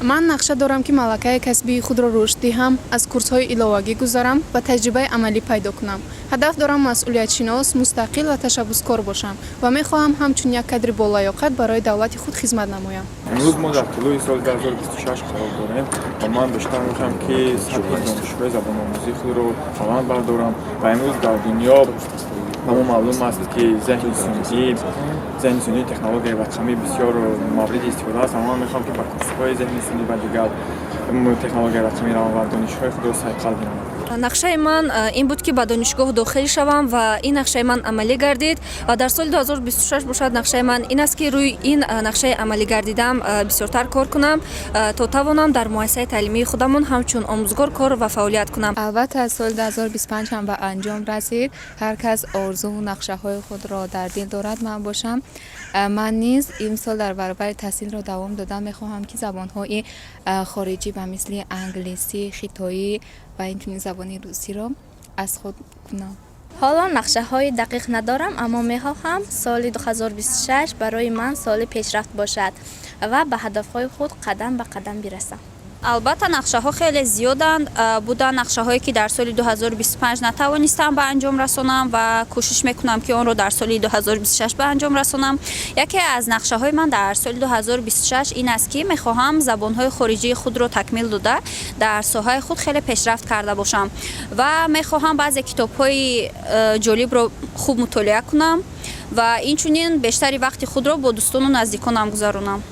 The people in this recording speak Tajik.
Ман нақша дорам, ки малакаи касбии худро рушд диҳам, аз курсҳои иловагӣ гузарам ва таҷрибаи амалӣ пайдо кунам. Ҳадаф дорам масъулиятшинос, мустақил ва ташаббускор бошам ва мехоҳам ҳамчун як кадри болаёқат барои давлати худ хизмат намоям. Имрӯз мо дар тӯлӯи соли 2026 қарор дорем ва ман бештар мехоҳам, ки сатҳи донишгоҳи забономӯзии худро баланд бардорам. Ва имрӯз дар дунё ба мо маълум аст, ки зеҳни сунъӣ, технологияи рақамӣ бисёр мавриди истифода аст ва ман мехоҳам, ки ба курсҳои зеҳни сунъӣ ва дигар технологияи рақамӣ равам ва донишҳои худро сайқал диҳам. Нақшаи ман ин буд, ки ба донишгоҳ дохил шавам, ва ин нақшаи ман амалӣ гардид. Ва дар соли 2026 бошад, нақшаи ман ин аст, ки рӯи ин нақшаи амалӣ гардидаам бисёртар кор кунам, то тавонам дар муассисаи таълимии худамон ҳамчун омӯзгор кор ва фаъолият кунам. Албатта, соли 2025 ҳам ба анҷом расид. Ҳар кас орзуву нақшаҳои худро дар дил дорад. Ман бошам, ман низ имсол дар баробари таҳсилро давом додан мехоҳам, ки забонҳои хориҷӣ ба мисли англисӣ, хитоӣ ва инчунин забони русиро аз худ кунам. Ҳоло нақшаҳои дақиқ надорам, аммо мехоҳам соли 2026 барои ман соли пешрафт бошад ва ба ҳадафҳои худ қадам ба қадам бирасам. Албатта, нақшаҳо хеле зиёданд. Буданд нақшаҳое, ки дар соли 2025 натавонистам ба анҷом расонам ва кӯшиш мекунам, ки онро дар соли 2026 ба анҷом расонам. Яке аз нақшаҳои ман дар соли 2026 ин аст, ки мехоҳам забонҳои хориҷии худро такмил дода, дар соҳаи худ хеле пешрафт карда бошам ва мехоҳам баъзе китобҳои ҷолибро хуб мутолиа кунам ва инчунин бештари вақти худро бо дӯстону наздиконам гузаронам.